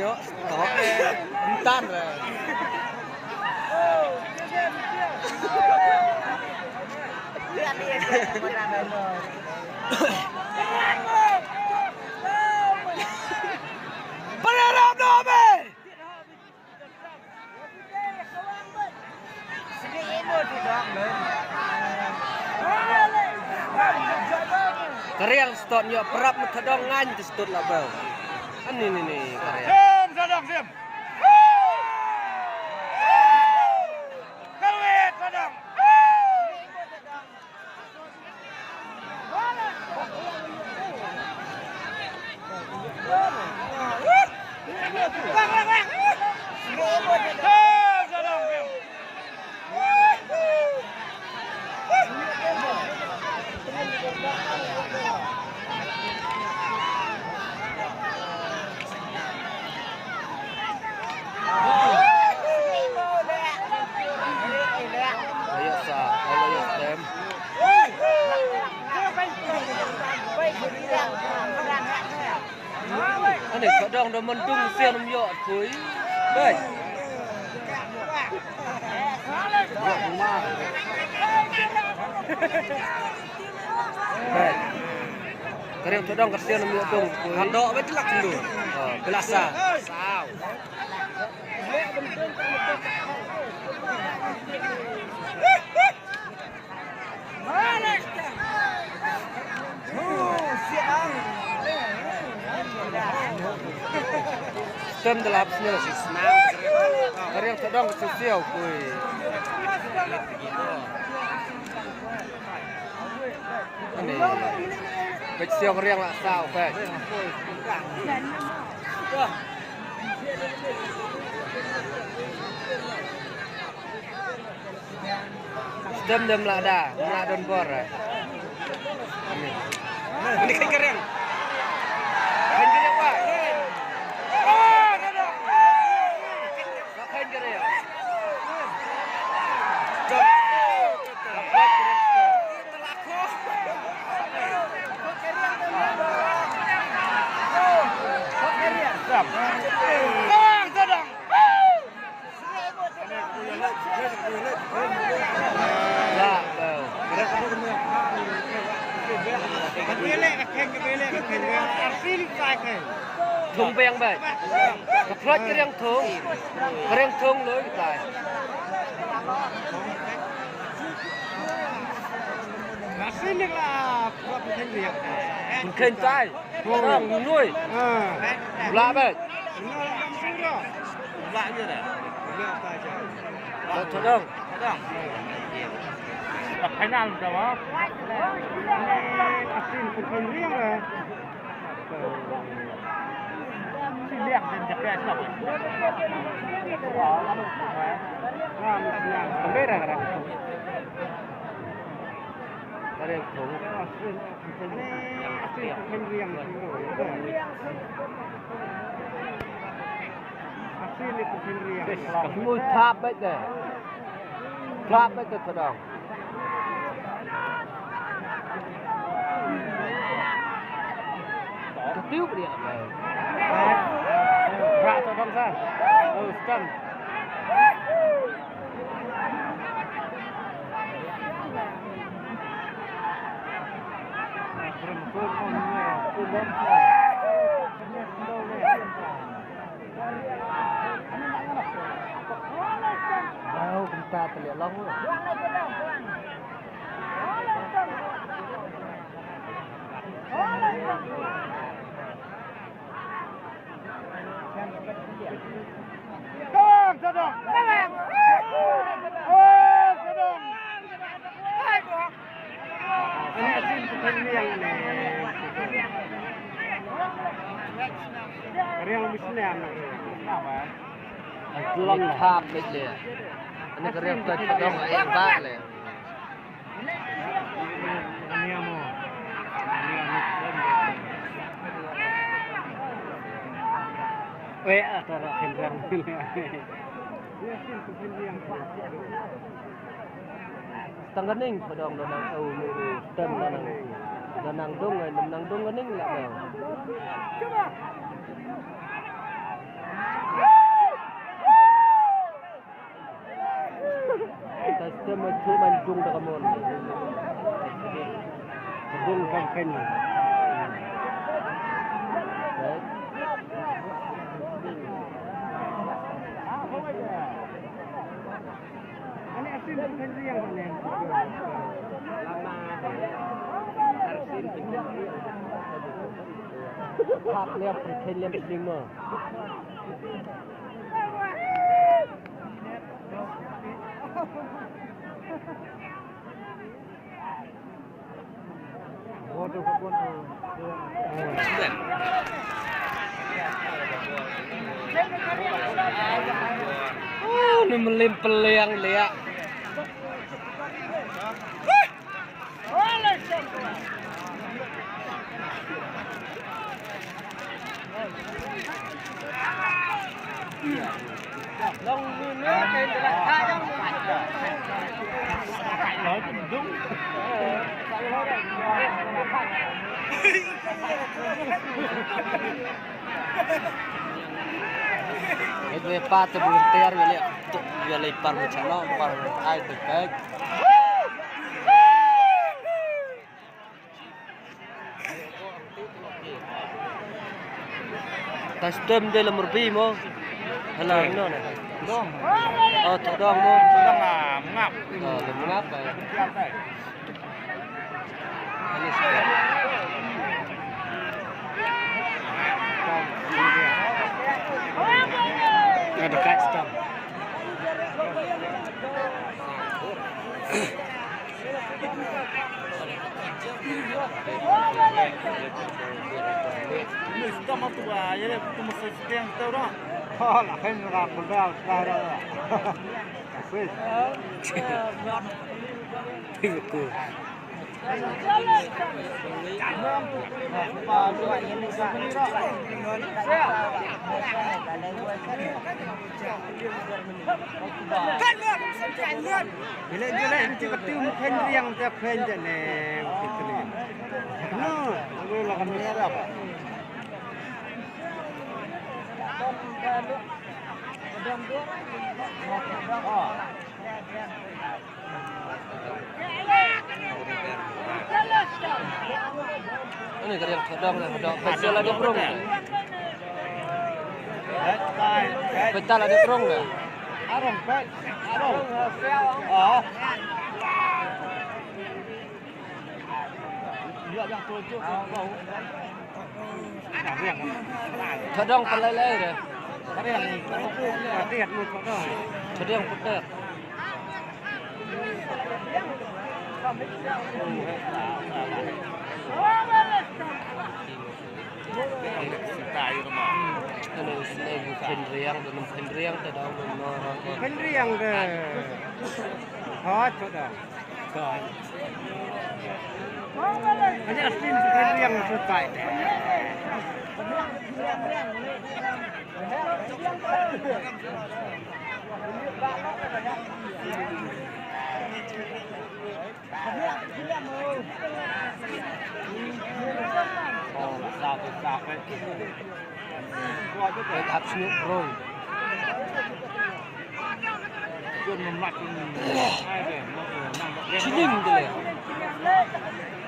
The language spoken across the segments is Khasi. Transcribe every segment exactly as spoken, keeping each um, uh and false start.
Stop. Entar. Para Ram Nome. Ka riang stot ñiuh prap ma Thadong, ngaiñ te stot la beu. Ani ni ni ka riang. Sim, Thadong, sim. Ka riang Thadong. Layok sa, layok stem. Ani Thadong da man dung sian um yok pui. Hei. Hei. Ka riang Thadong ka sian um yok dung pui. Hadok bet lak lu. Oh, belasa. Saw. Stem da la hap sniew. Ka riang Thadong ka siew siew, kui. Ani. Peit siew ka riang la saw, peit. Stem dem la da, la don bor, eh. Ani. Ani khein ka riang. Khein ka riang, wah. Khein ka riang. Stem. Stem. Bang, sedang. Thung biang bad. Ka phlot ka riang thung. Ka riang thung lui tai. Ka khein tai. Nang nui. La bad. Ba Thadong. Ba final da ba. Asin ku khein riang re. Si liak den jape sab. Kamera ra. Kare ko. Ka mui thap bad de. Thap bad de Thadong. Ka tiu bad de. Ra Thadong sa. Oh, stem. Tadong, tadong. Oh, tadong. Riang misliam. Long thap bit le. Ani ka riang tadong ai ba le. Wei, ah, tara khenrang. Tang ka ning, padong da nang, oh, stem da nang. Da nang dung, eh, da nang dung ka ning la, eh. Custom tu man dung da kamon. Dung kam ken. Hap lem, ken lem sling mo. Oh, ni melim peliang liak. Ito e pa te volunteer wele to wele par mo chalo par ai te pek. Custom de la murbi mo. Hala no ne. Oh, todong mo. Todong ah, mengap. Oh, mengap. Ani sih. Ada custom. Bila jela ini cepat tu mungkin yang tiap hari je ne. No, aku lakukan ni apa? Ini ka riang thodong, thodong. Petal ada prung. Petal ada prung dah. Arung, pet. Arung. Oh. Thodong pelai lai deh. Thodong petek. Hello, sini bu Pynriang, dalam Pynriang, thodong, no, no, no. Pynriang ke. Ha, thodong. Ani asli bukan yang suka. Oh, satu, satu. Hap sniuk broi. Chiling de le.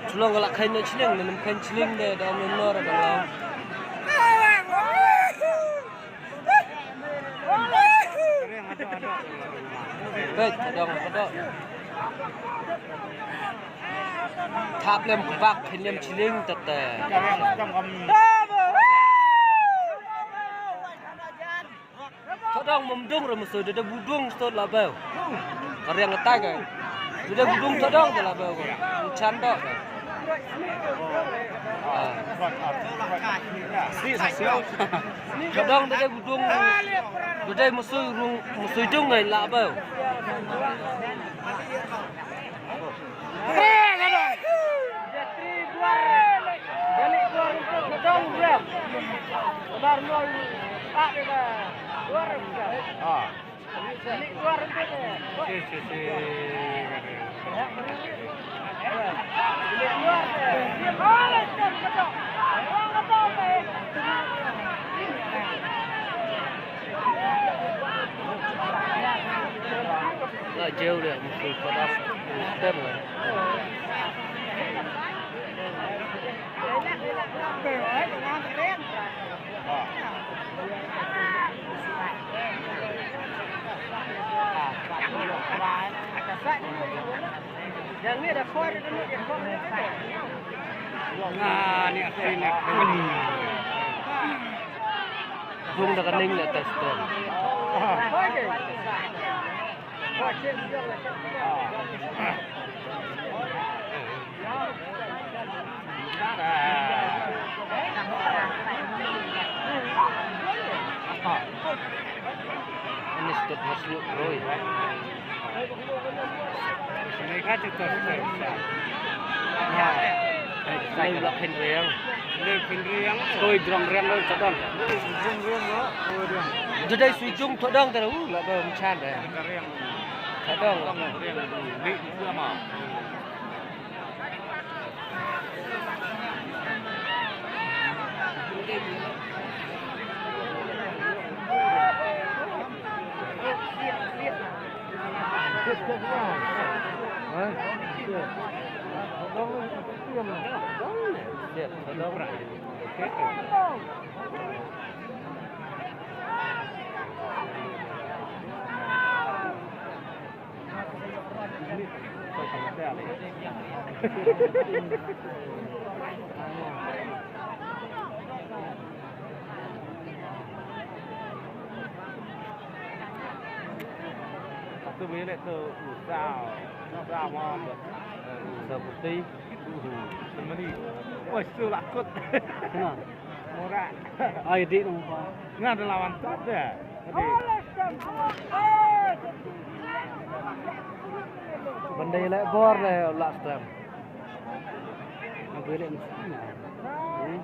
Chulong ka la khein ne chiling ne, nem khein chiling de, da om ne nor da la. Peit, dong ka dok. Thap lem kbak, khein lem chiling tete. Thodong mum dung re musuh, dede budung stot la beu. Ka riang ka tai ka. Dede budung thodong te la beu. Chan dok. Ah. Thodong dede budung, dede musuh rung, musuh dung ngai la beu. Ah. Si, si, si. Jeu dia musuh panas. Tem lah. Nah, ni aksi ni. Bung dah kening lah tester. Ini stud masuk, Roy. Ini kan itu. Saya lak hin riang. Lak hin riang. Soi jrong riang lo, tadang. Jrong riang lo. Jadai sujung tadang, tadang. Uh, lak ba machan deh. Riang. Tadang. Riang. Ni, itu apa? Satu bilik tu usah, usah mau. Seperti Semeni. Wah, itu lakut. Kena. Murah. Ah, ya, dik, nampak. Nah, ada lawan tu ada. Tadi. Benda ïaleh bor leh last time. Nga beli mesti na. Hmm.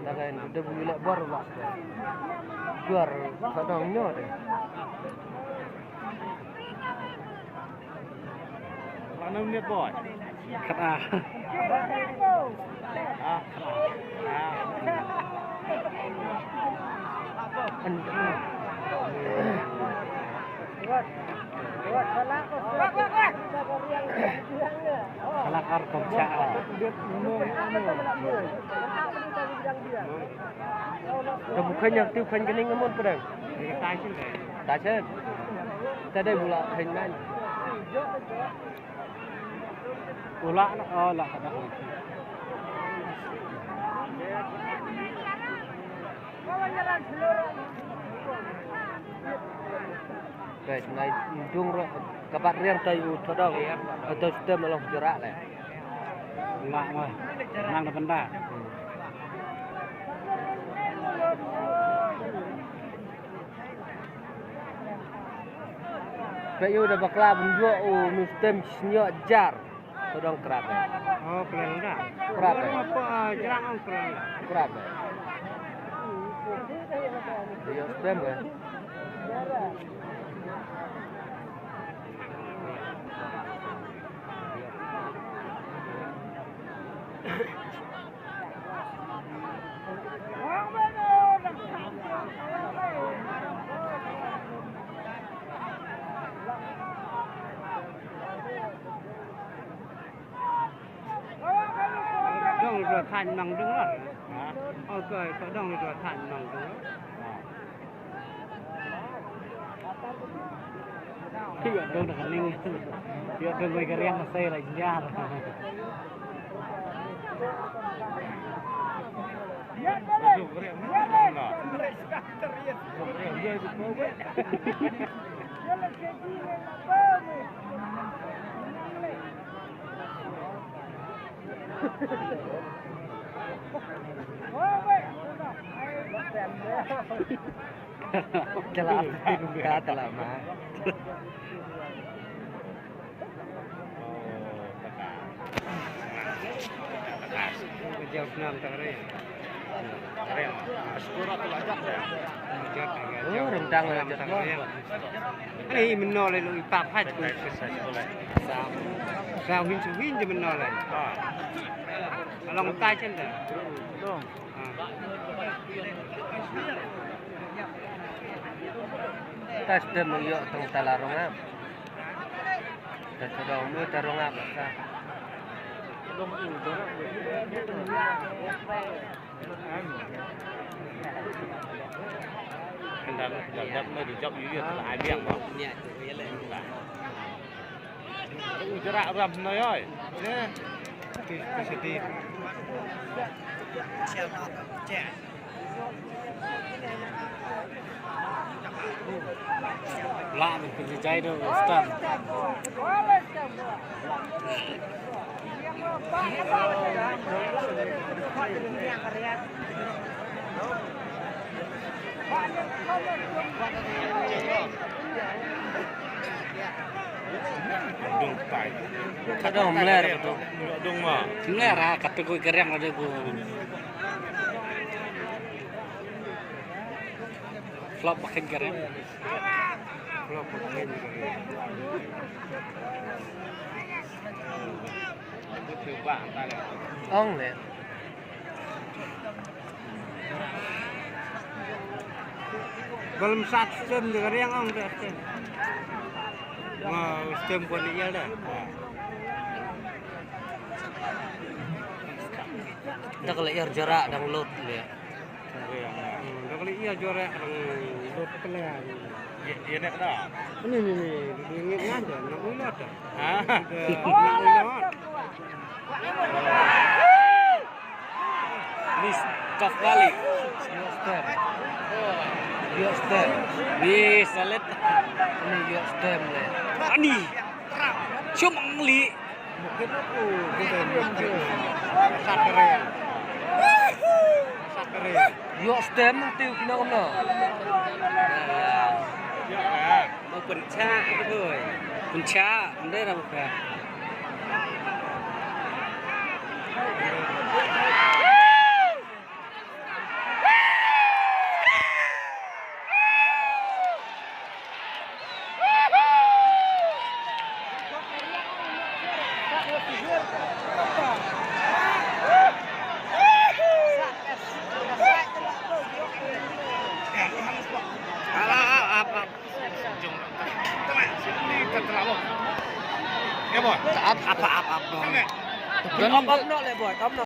Dah kan, dah beli ïaleh bor last time. Juar kadang nyo deh. Lano minit, boy? Kata. Ah. Ah. Salah kar kong cha. Ka bu khein ïa ka tiew khein ka ning ka mon pdeng. Ta chen. Ta dei bu la khein ngan. U lah na, oh, lah ka dak. Kai nai dung ro ka bat riang tai u thodong. Atau stem long jera le. Lah ma. Nang na benda. Peit ïa u da bakla bynjuh u, nu stem sñiuh jar. Thodong krap. Oh, kren da. Krap. Apa, ah, jerang, oh, kren da. Krap. Ïa stem eh. Dong dua than nang dong lah. Ha? Oh, dong dua than nang dong. Ha. Ïa dong da ka ning. Ïa dong wei ka riang ka sei la jynjar. Kala ka tala ma. Jauh nam tare. Oh, rendang aja. Ini menol lu ipap hat. Sa win su win je menol. Along ta chen da. Dong. Ah. Tas dem ïoh tang tala rongap. Ta tadong mu ta rongap ta. Kendam, kendam, dap, dap, dap, yu, yu, telah abiang, bang. Nya, tu, ya, le. U jerak ram noi oi. Ti ti siti. La min pynjai do stam. Dung tai. Ka dong mler ka tu. Dung ma. Mler ha, ka tu ku keriang ada ku. Flop makin keriang. Flop makin keriang. Ong le. Belum sat stem de riang ong de stem. Nga stem ko ni ya da. Da kala ir jerak dang lut le. Riang. Hmm, da kala ir jerak dang lut kala. Ye ye nek da. Ni ni ni ni ngan da na ulat da. Ha. Ni stop balik. Yo stem. Yo stem. Ni salet. Ni yo stem le. Ani. Chum angli. Mungkin aku bukan mungkin. Sakre. Sakre. Yo stem tu kena kena. Mo pynchah tu boy. Pynchah, ndai dah buka. Apa, apa, apa, apa. Apa, apa, apa.